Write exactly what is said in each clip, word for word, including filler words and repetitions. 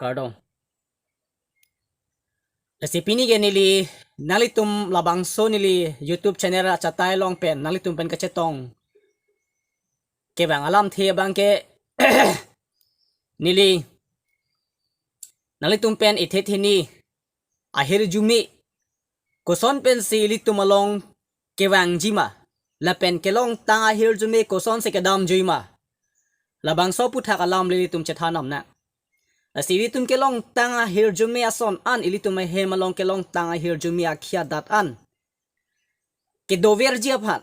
Kardom. Lasi pini ke neli nanglitum labangso neli YouTube channel achatai along pen nanglitum pen kachetong kevang alamthe abang ke neli nanglitum pen ithe theni ahirjume koson pensi ilitum along kevangjima, lapen kelongtang ahirjume kosonsi kedamjuima, labangso aphuthak alam ilitum chethan nang. Lasi ilitum kelongtang ahirjume ason an, ilitum ahem along kelongtang ahirjume akhi adat an kedoverji aphan,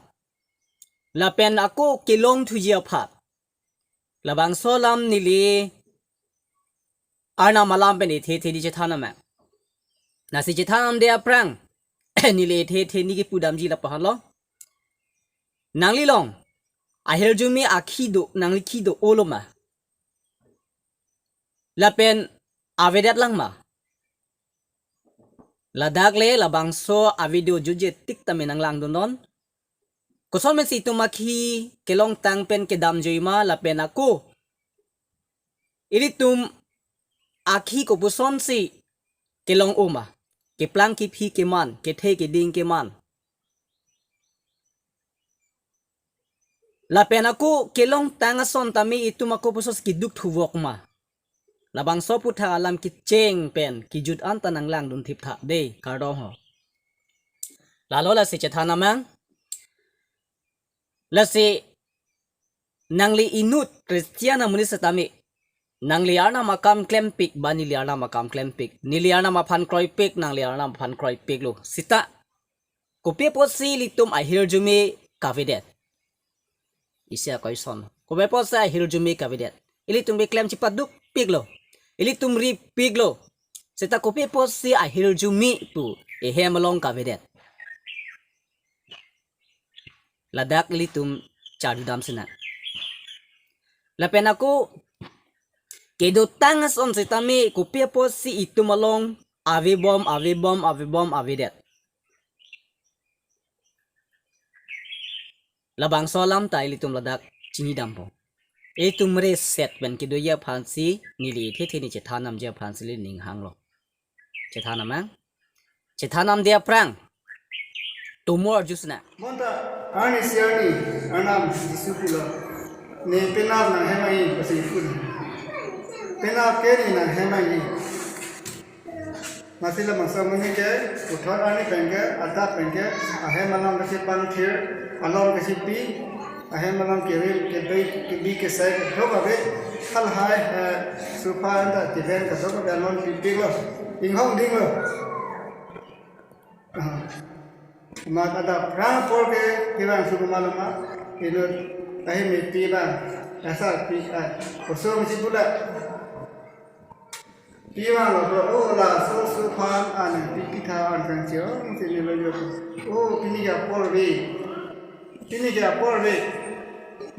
lapen ako kelongthuji aphan, labangso alam neli Arnam alam pen ithe theni chethan nang. Lasi chethan namde aphrang neli ithe theni kipudamji lapu-an lo. Nanglilong ahirjume akhi do, nangli akhi do-olo ma, lapen avedet lang ma? Ladak le labangso avideo jutje tik tame nanglangdunnon. Koson pensi itum akhi kelongtang pen kedamjuima, lapen ako ilitum akhi kopusonsi kelong-o ma? Keplang kephi keman, kethe keding keman, lapen ako kelongtang ason tame itum ako pusos kiduk thuvok ma? Labangso aphuthak alam kecheng pen kijut anta nanglangdun thiptha dei, kardom ho. Lalo lasi chethan nang. Lasi nangli inut Christian amonit setame, nangli Arnam akam klempik ba neli Arnam akam klempik, neli Arnam aphan kroipik, nangli Arnam aphan kroipiklo, seta kopi apotsi ilitum ahirjume kavedet? Isi akoison. Kopi apotsi ahirjume kavedet? Ilitum keklem chipadukpiklo, ilitum ripiklo, seta kopi apotsi ahirjume pu ehem along kavedet? Ladak ilitum charjudamsi nang. Lapen ako kedotang ason setame kopi apotsi itum along avebom, avebom, avebom, avedet? Labangso alam ta ilitum ladak chinidampo. Itum reset pen kedoji aphansi neli ithe theni chethan namji aphansi neli ning hanglo. Chethan nang. Chethan namde aphrang tumor jus na. Bonta arnisi arni Arnam Jisu pulo, ne penap nanghem nangji pusi pu. Penap ke ne nanghem nangji. Lasi labangso amonit ke puthot arni pen ke adap pen ke ahem along kachepangthir, along kachepi, ahem along keril kebi kebi kesai kadokave, halahai, eh, sofa anta table kadokave along pipiklo, inghong dinglo. Ah. Mat adap aphrang apor ke kevang suku malama, inut ahem pi bang, asar pi, ah, kosong si pula. Pi bang lo, bro, oh, laso sofa an, pi pitha an kangcheo, si nelo yo. Oh, pini ke apor ave. Pini ke apor ave.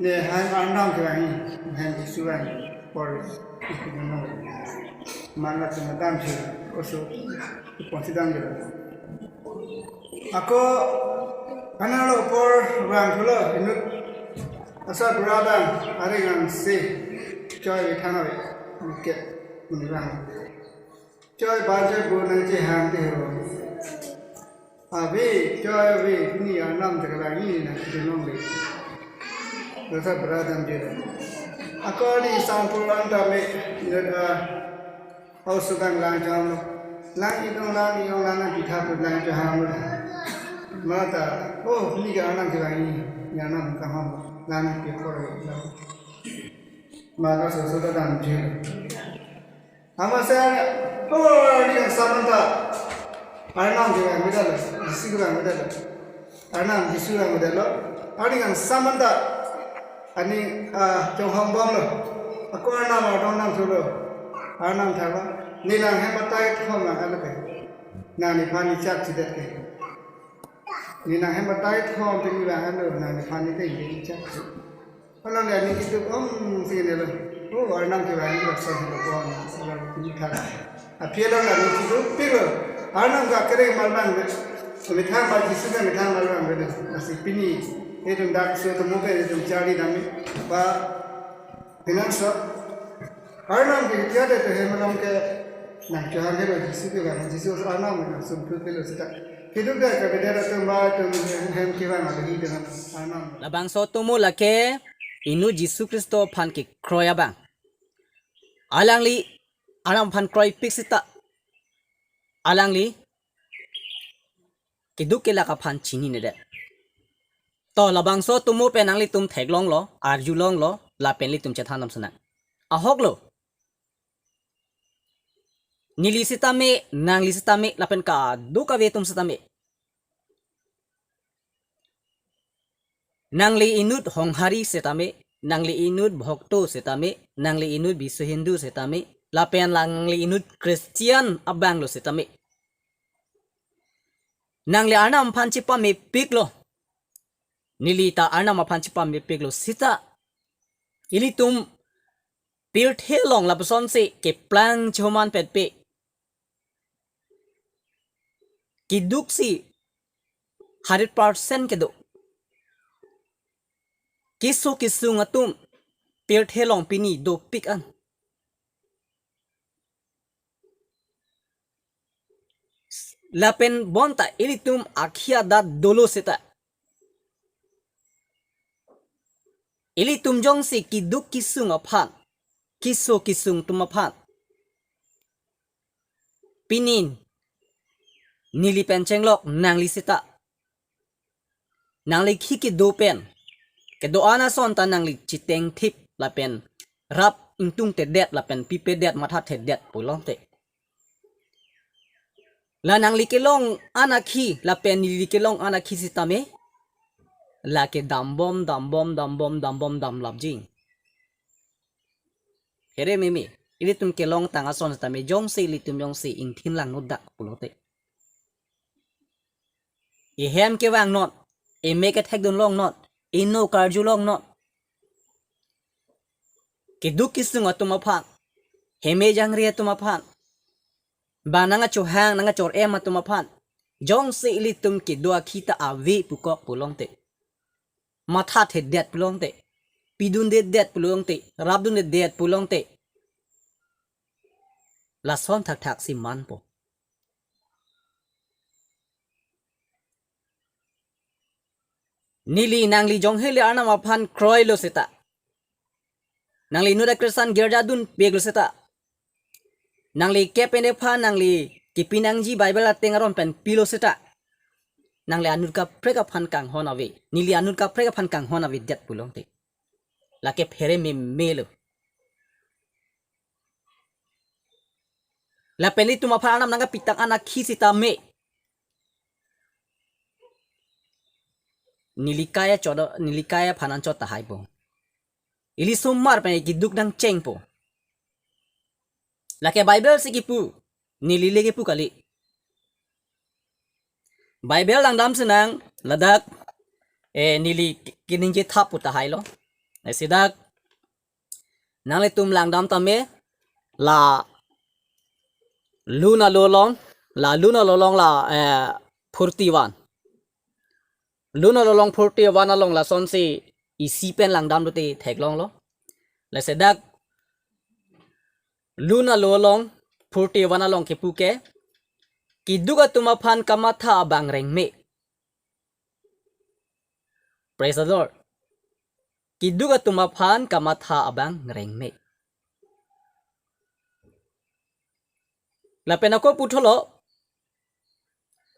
Ne han Arnam kevangji, han Jisu vang apor ave. Mana cuma dam si, oso, pon si dam si. Ako, analo apor vangthulo, inut asar pura bang, ari ngang si, choi bi thang ave, ke, muni bang. Choi ba choi bo nangchehang te ho. Ave, choi ave, ni Arnam te kevangji nangchedun longle. Dosa berat dan jera. Ako di sampur lang tame, inut a, au sukang lang cham lo. Lang idong lang idong lang nang pitha put lang chehang lo. Mata, oh, ni ke Arnam kevangji, ni Arnam kaham, lang pekor lo. Maka soso ta dam jera. Amatsi, oh, arni kangsaman ta Arnam kevang beda lo, Jisu kevang beda lo. Arnam Jisu kevang beda lo. Arni kangsaman ta, arni, ah, chonghong bom lo. Ako Arnam ardom nangthulo. Arnam thaba, ne nanghem batai thom nang alo ke. Nang nephan nechak chidet ke. Ne nanghem batai thom pini bang alo, nang nephan nete chak. Alang ya ni kitu om sini lo. Oh, Arnam kevangji lo, so lo pon, so lo ni thang. Aphi alang ya ni kitu pik lo. Arnam ka kere malbang be. Methang mal Jisu ka methang malbang be. Lasi pini, itum dak so to mo be itum charli dami. Ba, pinang so. Arnam ke tiya de te hem alam ke nang chohang helo Jisu ke bang Jisu Arnam nang sum tu pelo seta. Kiduk de ke beda atum ba atum hem, hem ke bang ahi dengan Arnam. Labangso atomo lake inut Jisu Khristo aphan kekroi abang. Alangli Arnam aphan kroipik seta alangli kiduk kelak aphan chinine det. To labangso atomo pen nanglitum theklonglo, arjulonglo, lapen ilitum chethan nam senang. Ahoklo. Neli sitame, nangli sitame, lapen kadokave atum sitame. Nangli inut Honghari sitame, nangli inut Bhokto sitame, nangli inut Biswa Hindu sitame, lapen nangli inut Christian abanglo sitame. Nangli Arnam aphan chepamepiklo. Neli ta Arnam aphan chepamepiklo seta. Ilitum pirthe along lapusonsi keplang choman petpe. Kiduk si hundred percent kedo. Keso kesung atum pirthe along pini dopik an. Lapen bonta ilitum akhi adat dolo seta. Ilitum jongsi kiduk kesung aphan, keso kesung atum aphan. Pini neli pen chenglok nangli seta. Nangli khi kedo pen. Kedo-an ason ta nangli chitengthip lapen rap ingtungtedet lapen pipedet mathathedet pulote. La nangli kelong an akhi, lapen neli kelong an akhi sitame. Lake dambom, dambom, dambom, dambom, damlapji. Here meme, ilitum kelongtang ason sitame jongsi ilitum jongsi ingthin langnodak pulote. Ihem kevangnon, imek kethekdun longnon, ino karjulongnon. Kiduk kesung atum aphan, heme jangre atum aphan, ba nang achohang, nang achor-em atum aphan. Jongsi ilitum kedo akhi ta ave pukok pulote. Mathathedet pulote. Pidundedet pulote. Rapdundedet pulote. Lason thakthak si manpo. Neli nangli jongheli Arnam aphan kroilo seta. Nangli inut a-Christian girja dunpiklo seta. Nangli kep pen ephan nangli kipi nangji Bible ateng aron pen pilo seta. Nangli anut kaprek aphan kanghon ave. Neli anut kaprek aphan kanghon avedet pulote. Lake phere memelo. Lapen ilitum aphan Arnam nangkapitang an akhi sitame. Neli kaya chodo, neli kaya phanan chot tahaipo. Ili somar pen kiduk nangchengpo. Lake Bible si kipu, neli le kipu kali. Bible langdam senang, ladak, eh, neli kiningje thap pu tahailo. Eh, sidak, nanglitum langdam tame, la Lun alo along, la Lun alo along la, eh, forty-one. Lun alo along forty-one along lasonsi isi pen langdamlote theklonglo. Lasi dak Lun alo along forty-one along kipu ke, kiduk atum aphan kamatha abang rengme. Praise the Lord. Kiduk atum aphan kamatha abang rengme. Lapen ako putholo,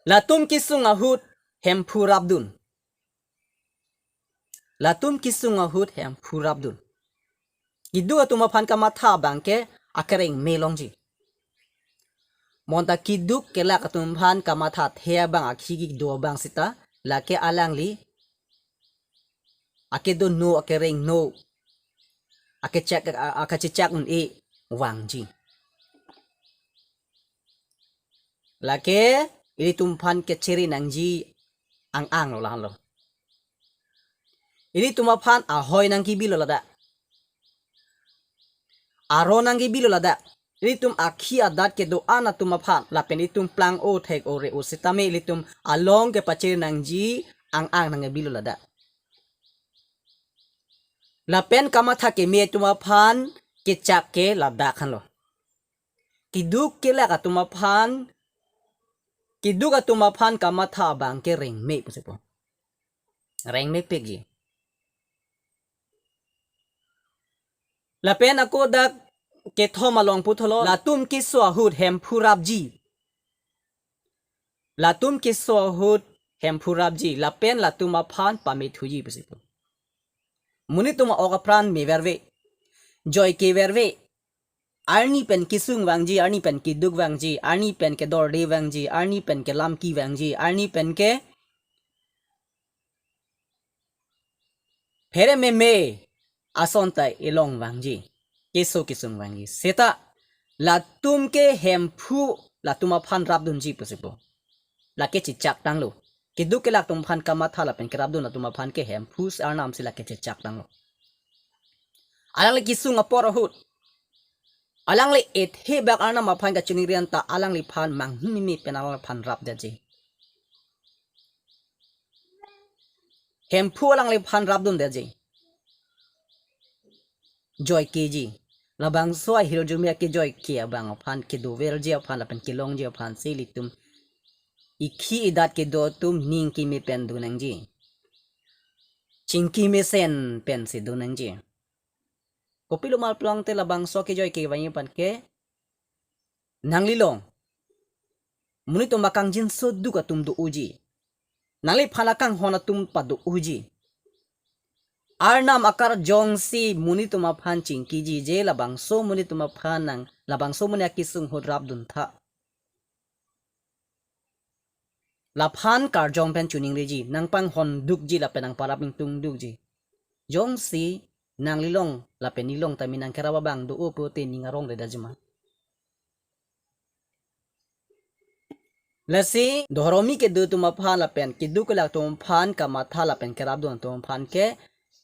latum kesung ahut Hemphu rapdun. Latum kesung ahut Hemphu rapdun. Kiduk atum aphan kamatha abang ke akerengme longji. Bonta kiduk kelak atum aphan kamathathe abang akhi kedo abang sita, lake alangli akedono, akerengno, akechak, a-, akachechak un-e vangji. Lake ilitum aphan kechere nangji ang-anglo lahenlo. Ilitum aphan ahoi nangkebilo ladak. Aron nangkebilo ladak. Ilitum akhi adat kedo-an atum aphan, lapen ilitum plang-o thek-o re-o sitame ilitum along kepachere nangji ang-ang nangkebilo ladak. Lapen kamatha keme atum aphan kechak ke ladak anlo. Keduk kelak atum aphan, keduk atum aphan kamatha abang ke rengme pusi pu. Rengmepikji. Lapen ako dak kethom along puthotlo, latum keso ahut Hemphu rapji. Latum keso ahut Hemphu rapji, lapen latum aphan pamethuji pusi pu. Monit atum a-ok apran meverve, joike verve. Arni pen kesung vangji, arni pen keduk vangji, arni pen kedorde vangji, arni pen kelamki vangji, arni pen ke pherememe ason ta elong vangji, keso kesung vangji. Seta latum ke Hemphu latum aphan rapdunji pusi pu. Lake chechak tanglo. Keduk kelak atum aphan kamatha lapen kerapdun atum aphan ke Hemphu si Arnam si lake chechak tanglo. Alangli kesung apor ahut, alangli ethe bak Arnam aphan kachiningri anta alangliphan manghumeme pen alangliphan rapdetji. Hemphu alangliphan rapdundetji. Joikeji. Labangso ahirjume akejoike abang aphan, kedoverji aphan lapen kelongji aphan si ilitum ikhi idat kedo atum ning keme pen donangji. Chingki mesen pensi donangji. Kopilo ma pulote labangso akejoike vangji aphan ke, nanglilong, monit atum akangjinso duk atum do-oji. Nangliphan akanghon atum pado-oji. Arnam akarjong si monit atum aphan chingkiji je labangso monit atum aphan nang, labangso monit akesung ahut rapduntha. Laphan karjong pen chiningriji, nangpanghon dukji lapen nangparap ingtung dukji. Jongsi nanglilong lapen nelilong tame nangkerap abang do-o pulote ning arongledetji ma? Lasi dhoromi kedo atum aphan lapen keduk kelak atum aphan kamatha lapen kerapdun atum aphan ke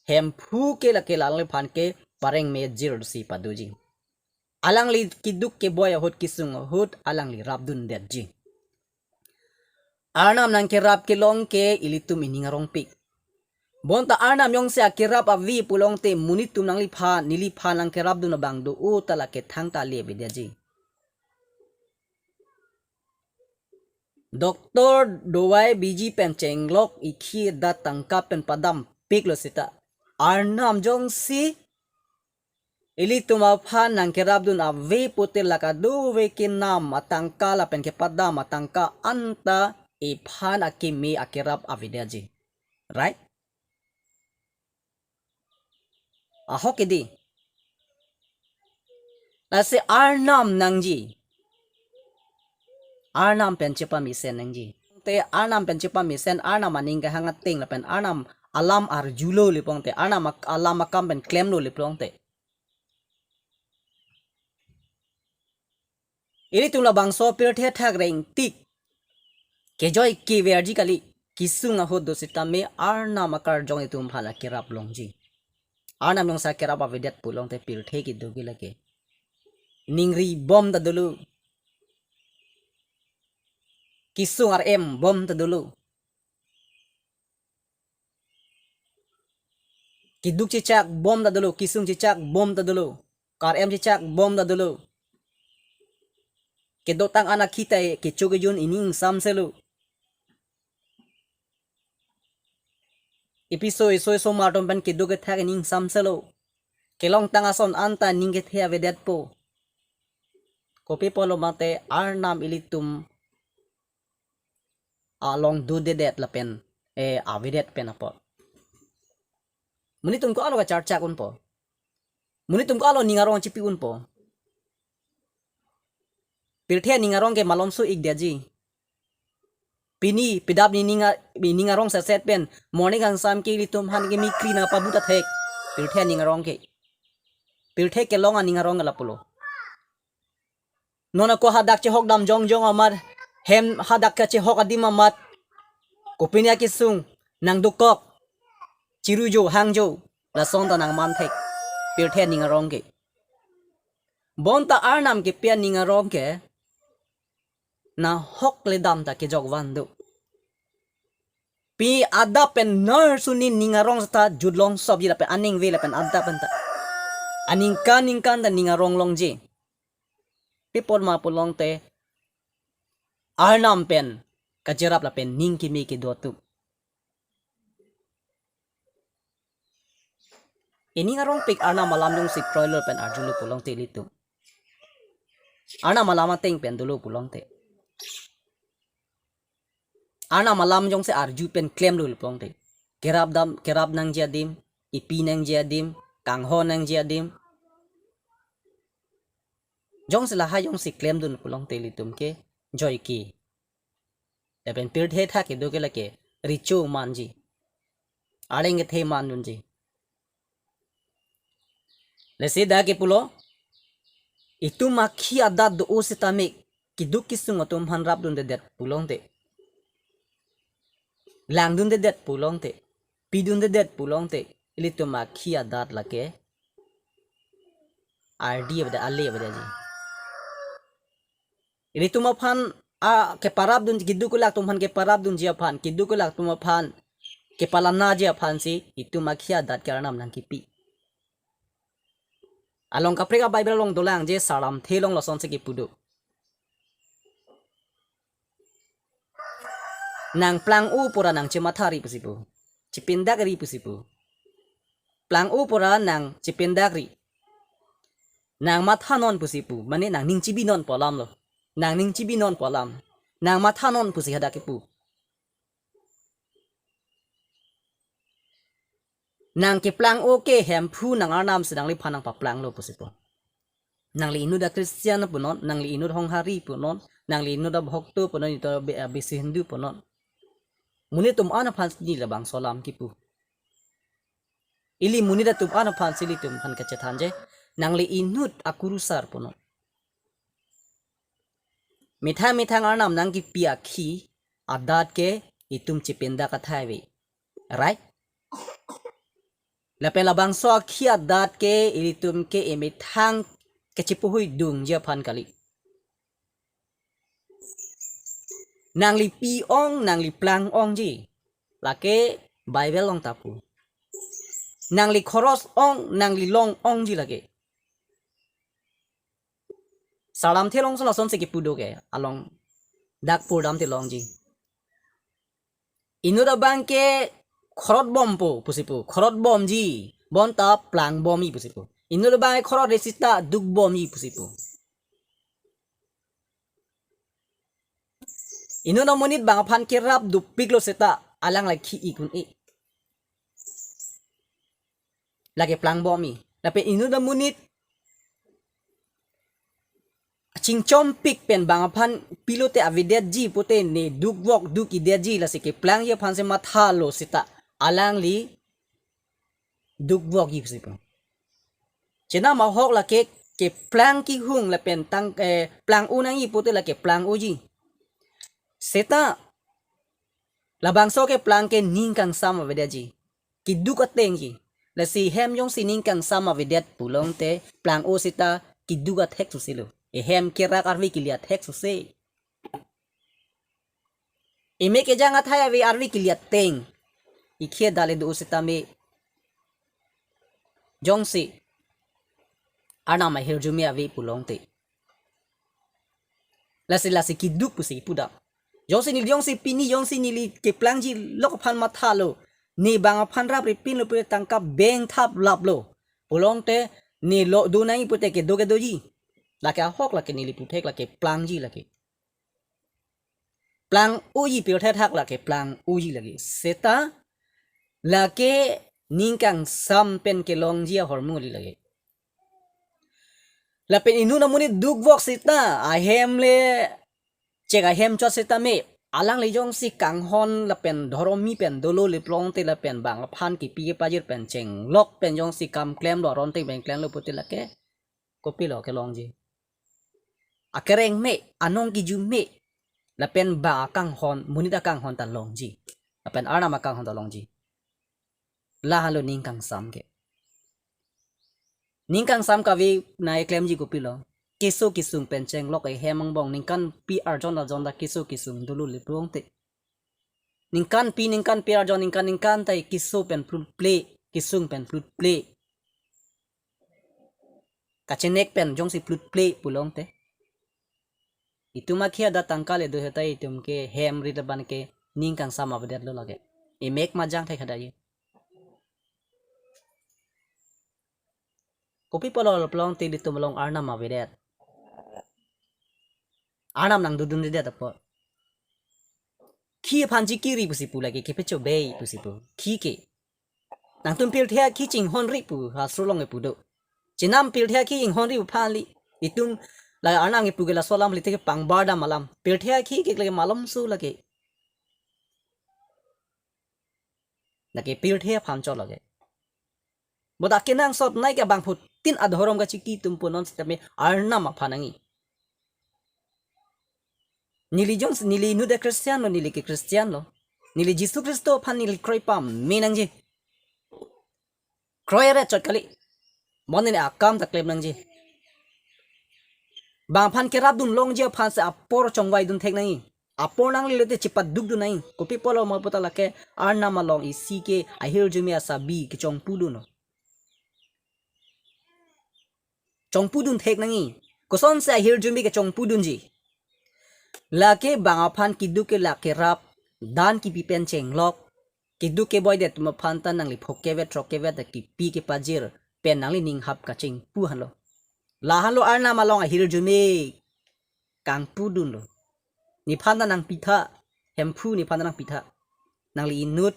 Hemphu ke lake alangliphan ke parengme jirsi padoji. Alangli keduk keboi ahut kesung ahut alangli rapdundetji. Arnam nangkerap kelong ke ilitum ining arongpik. Bonta Arnam jongsi akerap ave pulote monit atum nangliphan, neliphan nangkerapdun abang do-o ta lake thangta le avedetji. Doctor dovai biji pen chenglok ikhi idat tangka pen padampiklo seta, Arnam jongsi ilitum aphan nangkerapdun ave pulote la kadokave kenam atangka lapen kepadam atangka anta iphan akeme akerap avedetji. Right? Ahok ke dei. Lasi Arnam nangji. Arnam pen chepamesen nangji. Te Arnam pen chepamesen, Arnam aning kehang ateng lapen Arnam alam arjulo le pulote, Arnam ak-, alam akam pen klemlo le pulote, ilitum labangso pirthe athak rengtik kejoike verji kali, kesung ahut do sitame Arnam akarjong itum aphan akerap longji. Arnam jongsi akerap avedet pulote pirthe kedo ke lake ningri bom ta dolo. Kesung ar-em bom ta dolo. Keduk chechak bom ta dolo, kesung chechak bom ta dolo, kar-em chechak bom ta dolo. Kedotang anak kita kecho kejun ining samselo. Ipiso iso iso martom pen keduk kethak ining samselo. Kelongtang ason anta ning kethe avedetpo. Kopi pulo mate Arnam ilitum along dodedet lapen, eh, avedet pen apot. Monit atum ko-an lo kacharchak unpo. Monit atum ko-an lo ning arong chipi unpo. Pirthe ning arong ke malomso-ik detji. Pini pidap ni ning a-, ning arong setset pen morning kangsam ke ilitum aphan ke mikri nangpabut athek. Pirthe ning arong ke. Pirthe kelong aning arong ke lapulo. Non ako hadak chehok dam jongjong amat, hem hadak kachehok adim amat, kopine akesung nangdokok, chirujo hangjo, lason ta nangmanthek, pirthe ning arong ke. Bonta Arnam kepi aning arong ke nahok ledam ta kejok van do. Pini adap pen nar suni ning arong seta jutlong sopji lapen aning ave lapen adap pen ta. Aningkan ningkan ta ning arong longji. Pi apot ma pulote Arnam pen kacherap lapen ning kimi kedo atum. Ining arongpik Arnam alam jongsi kroilo pen arjulo pulote ilitum, Arnam alam ateng pen dolo pulote, Arnam alam jongsi arju pen klemlo pulote, kerap dam, kerap nangji adim, ipi nangji adim, kanghon nangji adim, jongsi lahai jongsi klemdun pulote ilitum ke joike. Lapen pirthe thak kedo ke lake recho manji, arleng kethe mandunji. Lasi dak kepulo, itum akhi adat do-o sitame keduk kesung atum aphan rapdundedet pulote, langdundedet pulote, pidundedet pulote, ilitum akhi adat lake ardi avedet, ale avedetji. Ilitum aphan a keparapdun, keduk kelak atum aphan keparapdunji aphan, keduk kelak atum aphan kepalanaji aphansi itum akhi adat ke Arnam nangkipi. Along kaprek a-Bible along dolang je, Sarlamthe along lasonsi kipu do. Nang plang-o pura nang chematha ri pusi pu. Chepindak ri pusi pu. Plang-o pura nang chependak ri. Nang mathanon pusi pu. Mane nang ning chibinon pu alam lo. Nang ning chibinon pu alam. Nang mathanon pusi hadak kipu. Nang keplang-o ke Hemphu nang Arnam si nangliphan nangpaplanglo pusi pu. Nangli inut a-Christian punon, nangli inut Honghari punon, nangli inut a-Bhokto punon, ito be-, a-B C Hindu punon. Monit atum an aphansi labangso alam kipu. Ili monit atum an aphansi ilitum aphan kachethan je, nangli inut akurusar punon. Methang methang Arnam nangkipi akhi adat ke itum chepindak athai ave. Right? Lapen labangso akhi adat ke ilitum ke emethang kechepuhui dungji aphan kali. Nangli pi-ong, nangli plang-ongji. Lake Bible along ta pu. Nangli khoros ong, nangli long-ongji lake. Sarlamthe along lason lasonsi kipu do ke, along dak purdamte longji. Inut abang ke khorot bompo pusi pu, khorot bomji, bonta plang bomji pusi pu. Inut abang ke khorot re seta duk bomji pusi pu. Inut amonit bang aphan kerap dopiklo seta alang lake ik un-e. Lake plang bomji. Lapen inut amonit chingchompik pen bang aphan pilote avedetji pute ne dukvok duk-idetji, lasi keplangji aphansi mathalo seta alangli dukvokji pusi pu. Chenam ahok lake keplang kehung lapen tang, eh, plang-o nangji pute lake plang-oji. Seta labangso keplang ke ning kangsam avedetji. Keduk atengji. Lasi hem jongsi ning kangsam avedet pulote plang-o seta keduk athek soselo. Ehem kerak arve kili athek sose. Eme kejang athai ave arve kili ateng. Ikhe dale do sitame jongsi Arnam ahirjume ave pulote, lasi lasi keduk pusi puda. Jongsi neli, jongsi pini, jongsi neli keplangji lok aphan mathalo, ne bang aphan rapripinlo pute tangka bengthap laplo pulote, ne lo do nangji pute kedo kedoji. Lake ahok lake neli puthek lake plangji lake. Plang-oji pirthe thak lake plang-oji lake. Seta lake ning kangsam pen kelongji ahormu kali lake. Lapen inut amonit dukvok seta ahem le chek ahem chot setame alangli jongsi kanghon lapen dhorommi pen dolo le pulote lapen bang aphan kipi kepajir pen chenglok pen jongsi kam klemlo aron te beng klemlo pute lake kopilo kelongji. Akereng me, anong kiju me, lapen bang akanghon, monit akanghon ta longji. Lapen Arnam akanghon ta longji. Lahelo ning kangsam ke. Ning kangsam kave nai klemji kopilo. Keso kesung pen chenglok ehem angbong ningkanpi arjon arjon ta keso kesung dolo le pulote. Ningkanpi, ningkanpi arjon, ningkan ningkan ta keso pen plutple, kesung pen plutple. Kachenek pen jongsi plutple pulote, itum akhei adak tangka le do heta itum ke hem rit aban ke ning kangsam avedetlo lake. Imek majang thek hada ye. Kopi apotlo pulote ilitum along Arnam avedet. Arnam nangdodundedet apot. Khei aphan chikiri pusi pu lake, kepecho bei pusi pu. Khei ke. Nangtum pirthe akhei chinghonri pu hastro along kepu do. Chenam pirthe akhei chinghonri pu aphan kali. Itum la Arnam kepu ke laso alam kali, te ke pangbardam alam. Pirthe akhei ke lake malomso lake. Lake pirthe aphan chot lake. Bodak kenangsot nai ke bangphutin adhorom kachiki atum punon setame Arnam aphan nangji. Neli jong, neli inut ke Christian lo, neli ke Christian lo. Neli Jisu Khristo aphan neli kroi pame nangji. Kroi re chot kali. Bonta neli akam ta klem nangji. Bang aphan kerapdun longji aphan si apor chongvaidun thek nangji. Apor nangle lote chipadukdun nangji. Kopi apotlo ma puta lake Arnam along isi ke ahirjume asabi kechongpudunlo. Chongpudun thek nangji. Kosonsi ahirjume kechongpudunji? Lake bang aphan keduk kelak kerap, dan kipi pen chenglok, keduk keboi det atum aphan ta nangli phok kevet throk kevet ta kipi kepajir pen nangli ninghap kachingpu henlo. Lahenlo Arnam along ahirjume kangpudunlo. Nephan ta nangpitha, Hemphu nephan ta nangpitha. Nangli inut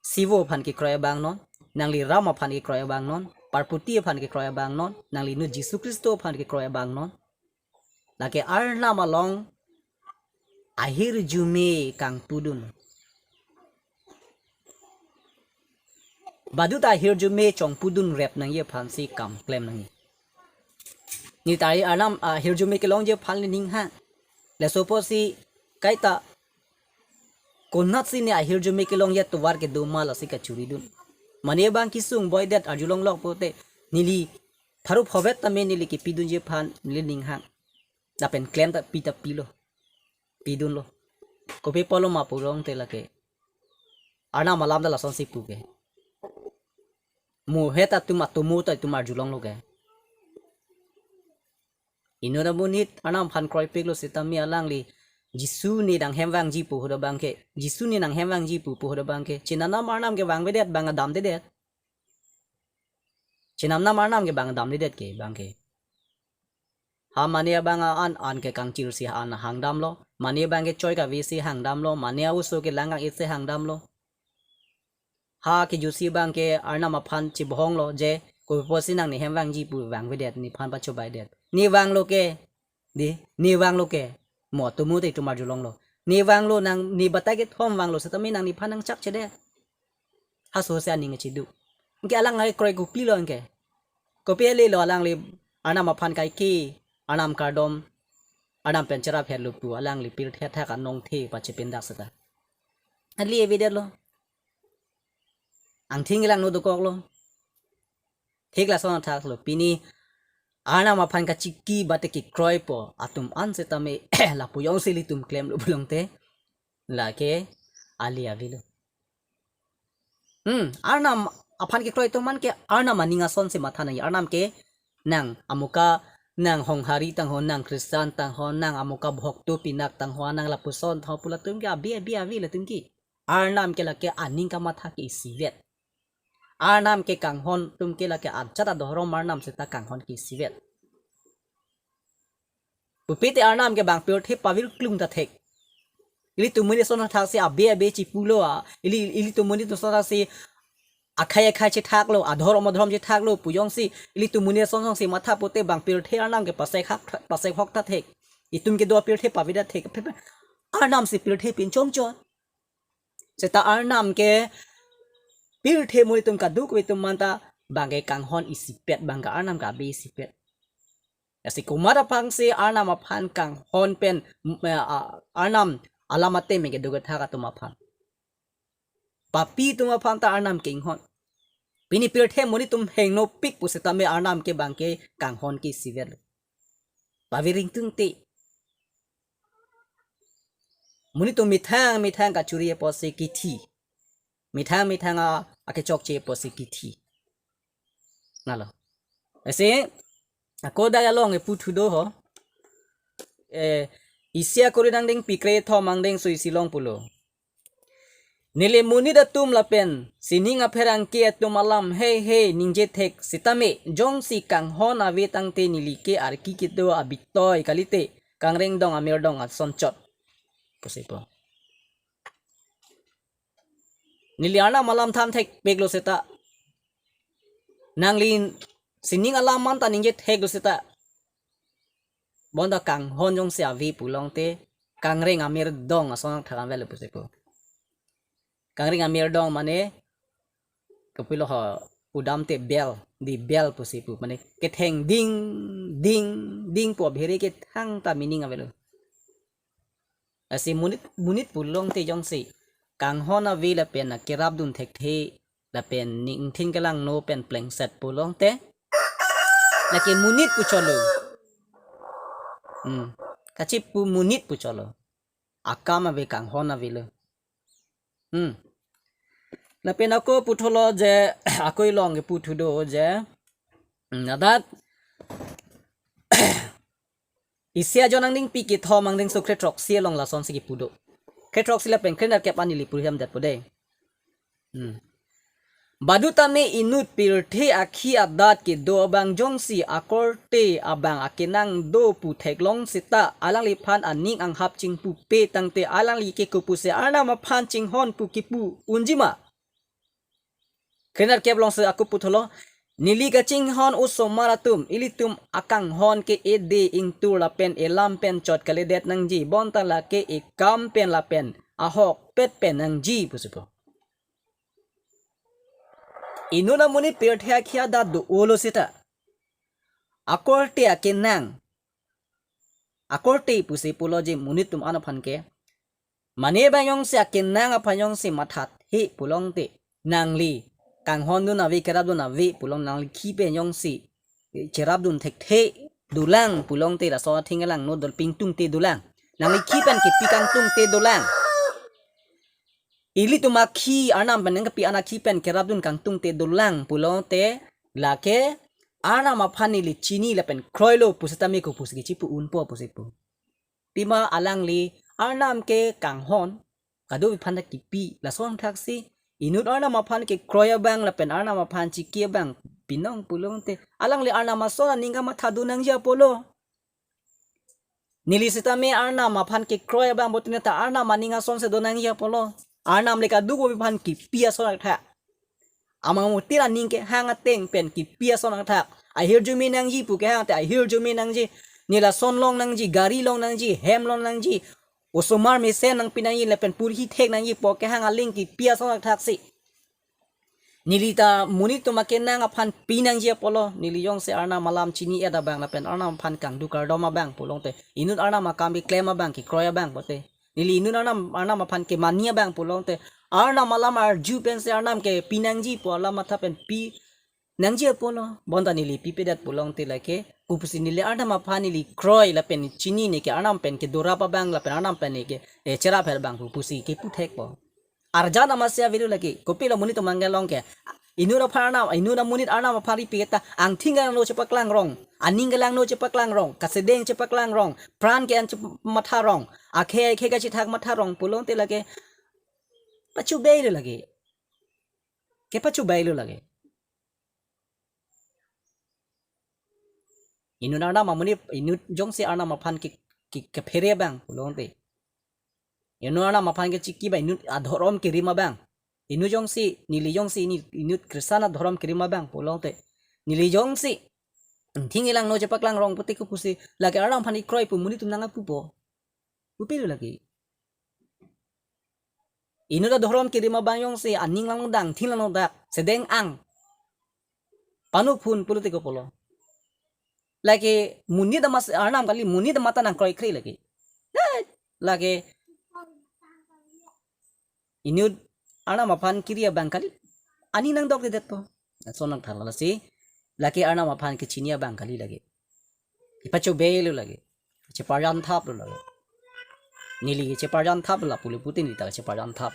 Sivo aphan kekroi abang non, nangli Ram aphan kekroi abang non, Parpoti aphan kekroi abang non, nangli inut Jisu Khristo aphan kekroi abang non. Lake Arnam along ahirjume kangpudun. Baduta ahirjume chongpudun rep nangji aphan si kam klem nangji. Neli ta Arnam ahirjume kelongji aphan neli ning hang. Laso apotsi kaita konatsi ne ahirjume kelongji atovar kedo ma lasi kachuridun. Mane abang kesung boi det arjulonglok pulote neli pharo phovet tame neli kepidunji aphan neli ning hang. Lapen klem ta pi ta pilo. Pidunlo. Kopi apotlo ma pulote lake Arnam alam ta lasonsi pu ke. Mo het atum atomo ta itum arjulonglo ke. Inut amonit Arnam aphan kroipiklo setame alangli Jisu ne nanghem vangji pu ahut abang ke, Jisu ne nanghem vangji pu pu ahut abang ke. Chenam nam Arnam ke vangvedet, bang damdedet. Chenam nam Arnam ke bang damdedet ke bang ke. Ha mane abang an an ke kangchirsi an hangdamlo. Mane abang ke choi kavesi hangdamlo. Mane a-oso ke lang kang-itsi hangdamlo. Ha kejutsi abang ke Arnam aphan chibohonglo je kopi apotsi nang ne hem vangji pu vangvedet nephan pachobaidet. Ne vanglo ke. Di, ne vanglo ke. Mo atomo te itum arjulonglo. Ne vanglo nang ne batai kethom vanglo setame nang nephan nangchakchedet. Haso si aning chiduk. Anke alang ai kroi kopilo anke. Kopi ale lo alangli Arnam aphan kaike, Arnam kardom, Arnam pen cherap herlo pu alangli pirthe athak anong the pachepindak seta. Ali evidetlo. Angthing lang no dokoklo. Thik lason athaklo pini Arnam aphan kachiki bate kekroipo atum an setame lapu jongsi ilitum klemlo pulote lake ali avelo. Hmm, Arnam aphan kekroi atum an ke Arnam aning asonsi matha nangji. Arnam ke nang amuka, nang Honghari tangho, nang Christian tangho, nang amuka bhokto pinak tangho, nang lapuson tangho pu latum ke abi abi ave latum ke. Arnam ke lake aning kamatha ke isivet. Arnam ke kanghon atum ke lake ajat adhorom Arnam seta kanghon ke isivet. Pupe te Arnam ke bang pirthe pavirklung ta thek. Ilitum monit ason athaksi abe abe chipulo a. Ili, ilitum monit ason athaksi akhai akhai chethaklo, adhorom adhorom chethaklo pu jongsi ilitum monit ason jongsi matha pote bang pirthe Arnam ke pasek hak, pasek hok ta thek. Itum kedo apirthe paveda thek. Arnam si pirthe pinchongchon. Seta Arnam ke pirthe monit atum kadokave atum anta bang ke kanghon isipet, bang ke Arnam ke abe isipet. Lasi komat aphansi Arnam aphan kanghon pen, mm, eh, ah, Arnam alam athema ke dokethak atum aphan. Papi atum aphan ta Arnam ke inghon. Pini pirthe monit atum hengnopik pu setame Arnam ke bang ke kanghon ke isivet. Pavir ingtungte. Monit atum methang methang kachuri apotsi kithi. Methang methang a, akechokche apotsi kithi. Nalo. Isi ako dak along epu thudo ho. Eh, isi akori nangding pikre thom angdeng so isi long pulo. Neli monit atum lapen sining apherangke atum alam hei hei ningje thek sitame jongsi kanghon ave tangte neli ke arki kedo abitoi kalite kangreng dong amir dong ason chot. Pusi po. Neli Arnam alam than thek peklo seta. Nangli sining alam man ta ningje theklo seta. Bonta kanghon jongsi ave pulote kangreng amir dong ason thang avelo pusi po. Kangreng amir dong mane kopilo ho, udam te bell, di bell pusi pu. Mane ketheng ding, ding, ding pu abhere ke thangta meaning avelo. Lasi monit, monit pulote jongsi kanghon ave lapen akerapdun thekthe lapen ning thing kelangno pen plengset pulote lake monit pu cholo. Hmm. Kachipu monit pu cholo. Akam ave kanghon avelo. Hmm. Lapen ako putholo je, ako ilong epu thudo je. Hmm, adat. Isi ajo nangding pi kethom angdeng so kre throksi along lasonsi kipu do. Kre throksi lapen kre nerkep an neli purham det po dei. Hmm. Badu tame inut pirthe akhi adat kedo abang jongsi akorte abang akenang do pu theklong seta alangliphan aning anghap chingpupe tangte alangli ke kopusi Arnam aphan chinghon pu kipu unjima. Kre nerkep alongsi ako putholo. Neli kachinghon osomar atum, ilitum akanghon ke ede ingtur lapen elam pen chot kalidet nangji, bonta lake ekam pen lapen ahokpet pen nangji pusi po. Inut amonit pirthe akhi adat do-olo seta. Akorte akenang. Akorte pusi pulo je monit atum an aphan ke. Mane bang jongsi akenang aphan jongsi mathathe pulote nangli kanghondun ave kerapdun ave pulo nangli khi pen jongsi cherapdun thekthe dolang pulote laso atheng alangno dol pingtungte dolang. Nangli khi pen kepi kangtungte dolang. Ilitum akhi Arnam pen nangkepi an akhi pen kerapdun kangtungte dolang pulote lake Arnam aphan neli chini lapen kroilo pusitame kopusi kichipu unpo pusi pu. Pima alangli Arnam ke kanghon, kadokave aphan ta kipi, lason thaksi inut Arnam aphan kekroi abang lapen Arnam aphan chiki abang pinong pulote alangli Arnam ason aning kamathadun nangji apotlo. Neli sitame Arnam aphan kekroi abang pulote ta Arnam aning asonsi do nangji apotlo. Arnam le kadokave aphan kipi ason athak. Amang mutir aning kehang ateng pen kipi ason athak. Ahirjume nangji pu kehang te ahirjume nangji. Neli lason long nangji, gari long nangji, hem long nangji. Osomar mesen nangpi nangji lapen purhi thek nangji pu kehang aling kipi ason athaksi. Neli ta monit atum akenang aphan pi nangji apotlo, neli jongsi Arnam alam chini-et abang lapen Arnam aphan kangduk kardom abang pulote inut Arnam akam keklem abang kekroi abang pulote. Neli inut Arnam, Arnam aphan kemani abang pulote Arnam alam arju pensi Arnam kepi nangji pu alam matha pen pi nangji apotlo. Bonta neli pipedet pulote lake kopusi neli Arnam aphan neli kroi lapen chinine ke Arnam pen kedorap abang lapen Arnam pen ke, eh, cherap her abang pu pusi kipu thekpo. Arjan amatsi avelo lake. Kopilo monit atum anke long ke. Inut aphan Arnam, inut amonit Arnam aphan ripi ta angthing kelangno chepaklang rong, aning kelangno chepaklang rong, kasedeng chepaklang rong, pran ke-en chematha rong, akhei akhei kachethak matha rong pulote lake pachobeilo lake. Kepachobeilo lake. Inut Arnam amonit, inut jongsi Arnam aphan ke, ke, kephere abang pulote. Inut Arnam aphan kechiki abang, inut adhorom kerim abang. Inut jongsi, neli jongsi, ini, inut Khristan adhorom kerim abang pulote. Neli jongsi angthing kelangno chepaklang rong pulote kopusi lake Arnam aphan kekroi pu monit atum nangpupo. Kopilo lake. Inut adhorom kerim abang jongsi aning langno dak, angthing langno dak, sedeng ang, panu phun pulote kopilo. Lake monit amat Arnam kali, monit amat ta nangkroikre lake. Eh, lake inut Arnam aphan kiri abang kali. Aning nangdokledetpo. Lason nangthan lasi lake Arnam aphan kechini abang kali lake. Kepachobelo lake. Cheparjan thaplo lake. Neli cheparjan thaplo lapu lapu tin neli ta cheparjan thap.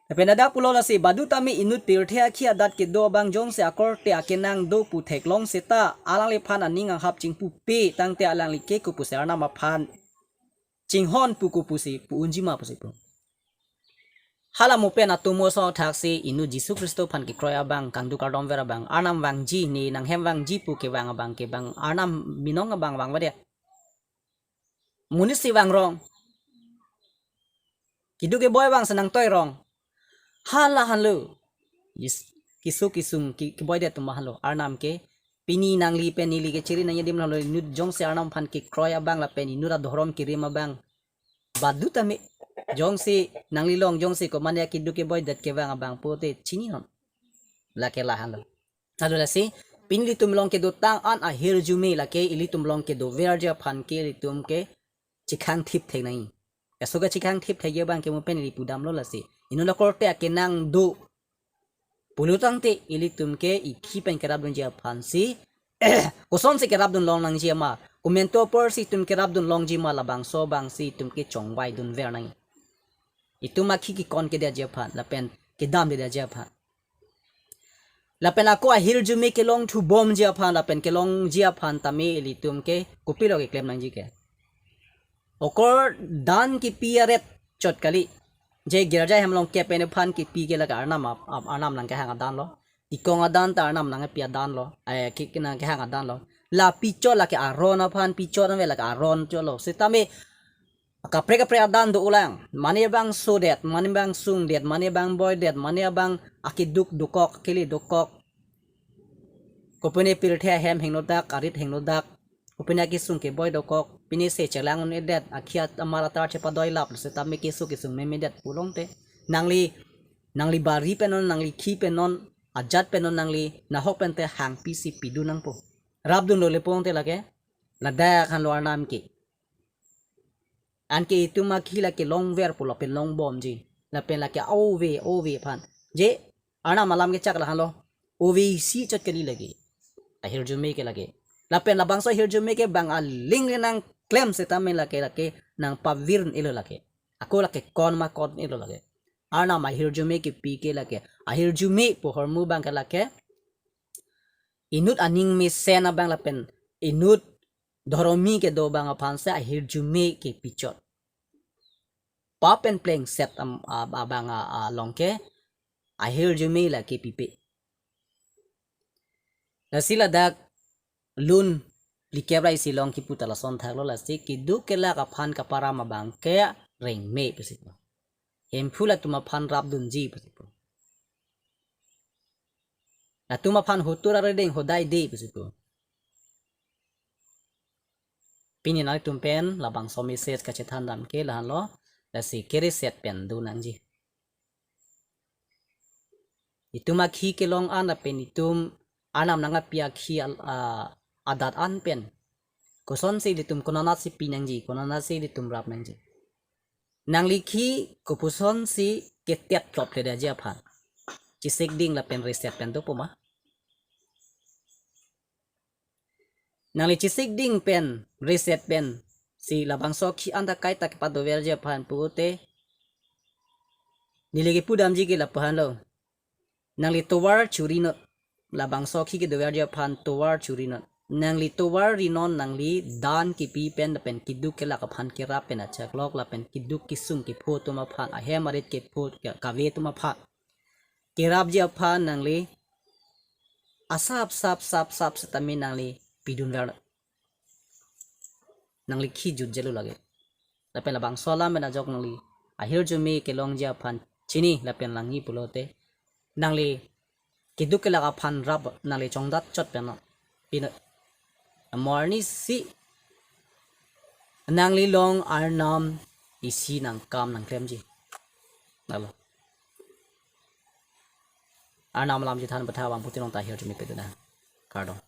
Lapen ladak pulo lasi, badu tame inut pirthe akhi adat kedo abang jongsi akorte akenang do pu theklong seta, alangliphan aning anghap chingpupe tangte alangli ke kopusi Arnam aphan chinghon pu kopusi pu unjima pusi pu. Hala mo pen atomo so thaksi inut Jisu Khristo aphan kekroi abang, kangduk kardomver abang, Arnam vangji, ne nanghem vangji pu kevang abang, kevang Arnam minong abang vangvedet. Monit si vang rong. Keduk keboi vang senang toi rong. Hala hanlo. Jis-, kesung kesung ke, keboidet atum hanlo. Arnam ke pini nangli pen neli kechiri nangji adim lo, inut jongsi Arnam aphan kekroi abang lapen inut adhorom kerim abang, badu tame jongsi nangli along jongsi komatne keduk keboidet kevang abang pulote chinihon. Lake la hanlo. Lalu lasi, pini ilitum along kedotang an ahirjume lake ilitum along kedoverji aphan ke ilitum ke chekhang thip thek nangji. Kaso ke chekhang thip thekji abang ke mo pen ili pudamlo lasi. Inut akorte akenang do pulo tangte ilitum ke ikhi pen kerapdunji aphansi, kosonsi kerapdun long nangji ma, komantu apor si itum kerapdun longji ma, labangso abangsi itum ke chongvai dunver nangji. Itum akhi kekon kedetji aphan, lapen kedamdedetji aphan. Lapen ako ahirjume kelongthubomji aphan, lapen kelongji aphan tame ilitum ke kopilo keklem nangji ke. Okor dan kepi aret chot kali. Je girja hem along kep pen aphan kepi ke lake Arnam ap-, ap-, Arnam nangkehang adan lo. Ikong adan ta Arnam nangpi adan lo. Eh, ke, ke nangkehang adan lo. La pichot lake aron aphan pichot nangve, lake aron chot lo. Setame kaprek kaprek adan dolang. Mane abang sodet, mane abang sungdet, mane abang boidet, mane abang akeduk dokok, akele dokok. Kopine pirthe ahem hingnodak, arit hingnodak. Kopine akesung keboi dokok, pine se chelang un-edet, akhi at-, amar atar chepadoi lap, setame kesung kesung memedet pu longte. Nangli, nangli bari pen non, nangli khi pen non, ajat pen non, nangli nahok pen te hangpi si pidun nangpo. Rapdunlo le pu longte lake. Ladak hanlo Arnam ke. Anke itum akhi lake longver pulo pen longbomji. Lapen lake ove, ove aphan. Je, Arnam alam kechak la hanlo. Ove isi chot kali lake. Ahirjume ke lake. Lapen labangso ahirjume ke bang aling le nangklem setame lake, lake nangpavir un-elo lake. Ako lake kon ma kon un-elo lake. Arnam ahirjume kepi ke lake. Ahirjume pu ahormu abang ke lake. Inut aning mesen abang lapen inut dhoromi kedo abang aphansi ahirjume kepichot. Pap pen plengset am-, ab-, abang a, along ke ahirjume lake pipe. Lasi ladak lun phlikep ra isi along kipu ta lason thaklo lasi, keduk kelak aphan kaparam abang ke rengme pusi pu. Hemphu latum aphan rapdunji pusi pu. Latum aphan hotur arideng hodai de pusi pu. Pini nangtum pen labangso message kachethan dam ke la hanlo, lasi kereset pen do nangji. Itum akhi kelong an lapen itum Arnam nangpi akhi al-, a, adat an pen. Kosonsi ilitum konatsi pi nangji, konatsi ilitum rap nangji. Nangli khi kopusonsi ketet klopledetji aphan. Chesik ding lapen reset pen dopo ma. Nangli chesik ding pen, reset pen, si labangso khi anta kaita kepadoverji aphan pulote. Neli kipudamji ke lapu hanlo. Nangli tovar churi non, labangso khi kedoverji aphan tovar churi non. Nangli tovar ri non, nangli dan kepi pen lapen keduk kelak aphan kerap pen achaklok lapen keduk kesung kepho atum aphan, ahem arit kepho ka-, kave atum aphan kerapji aphan nangli asap sap sap sap setame nangli pidunver. Nangli khi jutjelo lake. Lapen labangso alam pen ajok nangli ahirjume kelongji aphan chini lapen langji pulote, nangli keduk kelak aphan rap nangli chongdat chot pen non. Pine amarnisi nangli along Arnam isi nangkam nangklemji. Lalo. Arnam alam chethan petha abang putin long ta ahirjume pedun nang. Kardom.